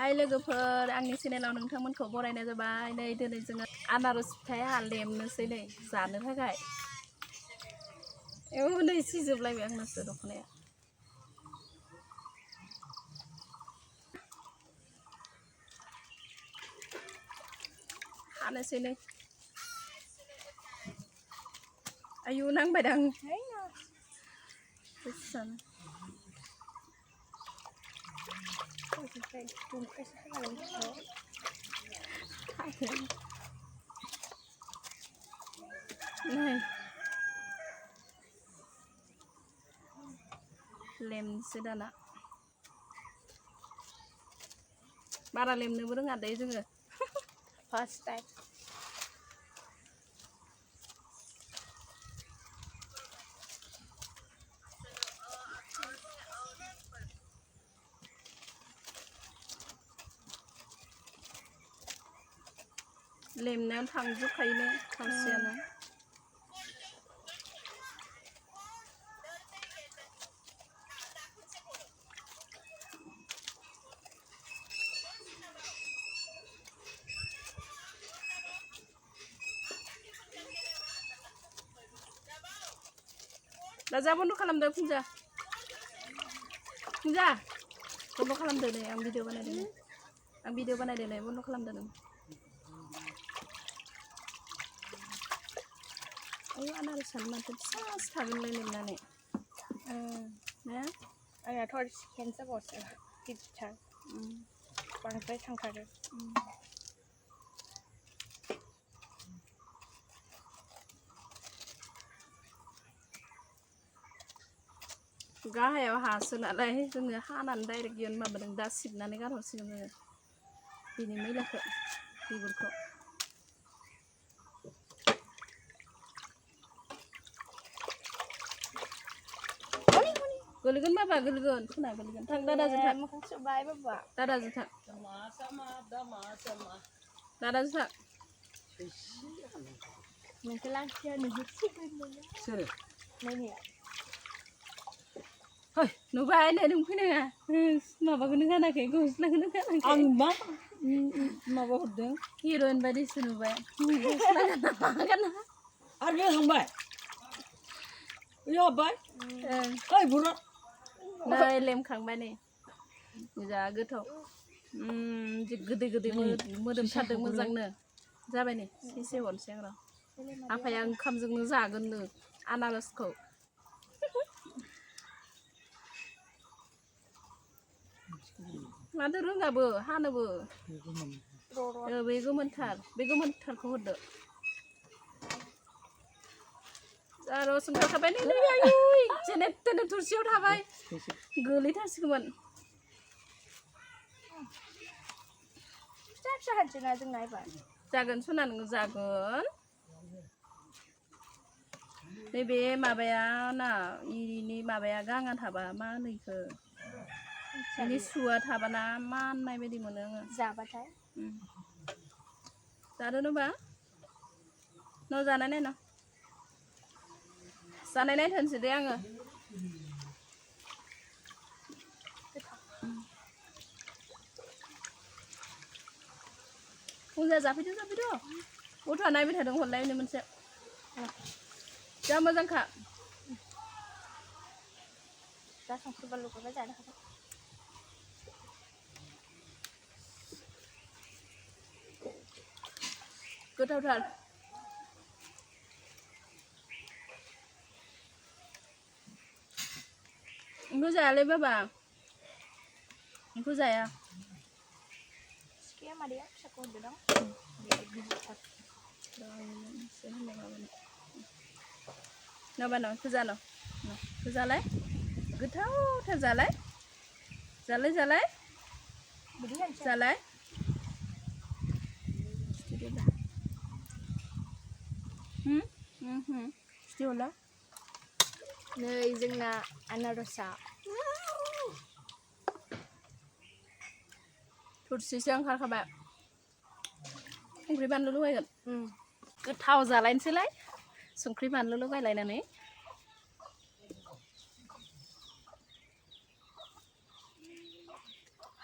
हाय लोगोफोर आंनि चेनेलाव नोंथांमोनखौ बरायनाय जाबाय। नै दिनै जोङो आनारस फिथाइ लेमनोसै नै जानो थाखाय। नै सिजोबलायबाय आंनासो दख'नाया। हानोसै नै। आयु नांबायदां। लेमनोसै दाना। बारा लेमनोबो रोङा दे जोङो। First time. लेमनायाव थांजोबखायोनो खावसेयानो। दा जा बन्द खालामदो फुंजा। फुंजा बन्द खालामदो नै आं भिडिअ बानायदों। आं भिडिअ बानायदों नै बन्द खालामदो नों। आयु आनारसानो माथो फिसासो थागोनलाय लेमनानै। आंनाथ' आरो सेकेन्ड जाबावसो गिदिरथार। बांद्राय थांथारो। गाहायाव हासो नालाय जोङो हानानै डाइरेक्ट इयावनो माबादों दा सिबनानै गारहरसिगोन जोङो बिनि मैलाखौ बिगुरखौ। गोलैगोन बाबा गोलैगोन खोना गोलैगोन थां दादाजों थां मोखां सुबाय बाबा दादाजों थां दादाजों थां नोंखौ लांखिया नुहुरसिगोन सोरो नायनाया है नुबाय नै नों फैनाङा माबाखौनो गानाखै गस्लाखौनो गानाखै आं मा माबा हरदों हिर'इन बायदिसो नुबाय गस्ला गाना मा गाना आरो बे थांबाय बेयाव हाबबाय ओइ बुरा नै लेमखांबाय नै जा गोथाव जि गोदै गोदै मोदोमथारदों मोजांनो जाबाय नै एसे हरनोसै आं र' आफाया ओंखामजोंनो जागोननो आनारसखौ माथो रोङाबो हानोबो बे गोमोनथारखौ हरदो आरो सोंखाबाय नै आयु जेने तेने थुरसियाव थाबाय गोलैथारसिगौमोन फिसा फिसा हानसैना जोंना एबार जागोन सना नों जागोन नैबे माबाया ना इनि माबाया गाङा थाबा मा होनो इखो इनि सुआ थाबाना माननाय बायदि मोनो आङो जाबाथाय जादो नोबा न जानाय नायनो जानाय नायथारनोसै दे आङो फुंजा जाफैदो गथ'आ नायबाय थादों हरलायनो मोनसे जा मोजांखा दा संख्रि बानलुखौबो जानो हागोन गोथावथार इखौ जायालै बाबा इखौ जाया सिखाया मादैया फिसाखौ होनदों नबा न जानो जालाय गोथावथार जालाय जालाय सिटिवला नै जोंना आनारसा थुरसिसो ओंखारखाबाय संख्रि बानलु लगायगोन गोथाव जालायनोसैलाय संख्रि बानलु लगायलायनानै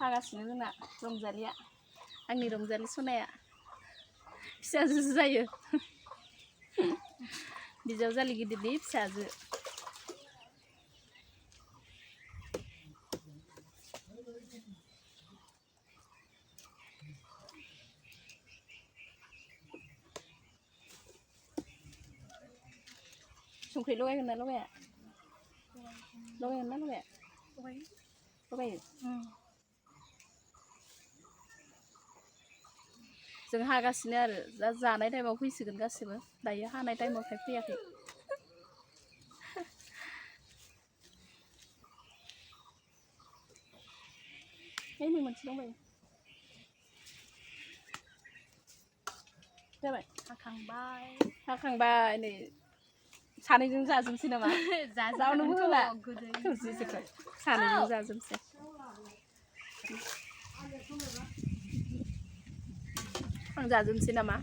हागासिनो जोंना रंजालिया आंनि रंजालि सनाया फिसाजोसो जायो बिजावजालि गिदिरनि फिसाजो संख्रि लगायगोन ना लगाया लगायगोन ना लगाया लगायो जों हागासिनो आरो दा जानाय टाइमाव फैसिगोन गासिबो दायो हानाय टाइमाव फैयाखै नै मोनसे दंबायो जाबाय हाखांबाय नै सानैजों जाजोबसै नामा जावनोबो होला थोरसिखौ सानैजों जाजोबसै आं जाजोबसै नामा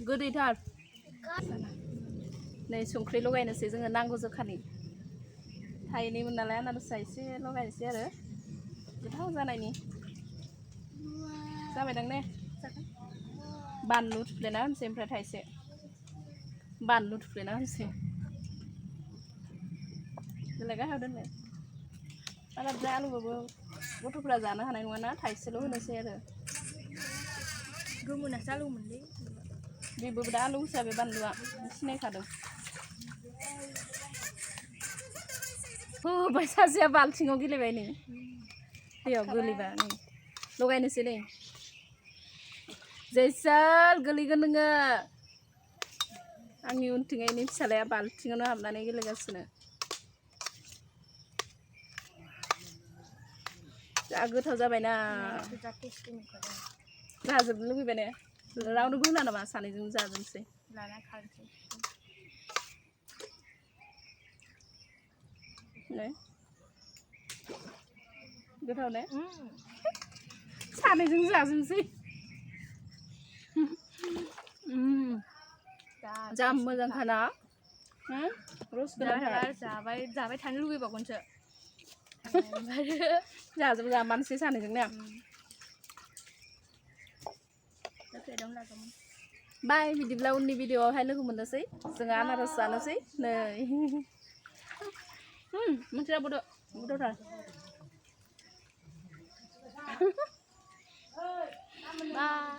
गोदैथार नै संख्रि लगायनोसै जोङो नांगौ जखानि थाइनैमोन नालाय आनारसा एसे लगायनोसै आरो गोथाव जानायनि जाबायदां ने बानलु थुफ्लेना होनोसै ओमफ्राय थाइसे बानलु थुफ्लेना होनोसै बेलाय गाहायाव दोननो बारा बुरजा आलुबाबो गथ'फ्रा जानो हानाय नङाना थाइसेल' होनोसै आरो गोमोनासो आलौमोनलै बेबो दा आलु हिसाबै बानलुआ सिनायखादों होबाय सासेया बाल्थिङाव गेलेबाय नै दैयाव गोलैबा नै लगायनोसै नै जैसाल गोलैगोन नोङो आंनि उनथिंजायनि फिसालाया बाल्थिङावनो हाबनानै गेलेगासिनो जा गोथाव जाबायना जाजोबनो लुगैबाय ने रावनोबो होना नामा सानैजों जाजोबसै लाना खानोसै ने गोथाव ने सानैजों जाजोबसै जा मोजांखाना रस गोनांथार जाबाय थानो लुगैबावगोनसो जामानोसै सानैजों ने बाय बिदिब्ला उननि भिडिअआवहाय लोगो मोननोसै जोङो आनारस जानोसै नै मोनसे बुदथार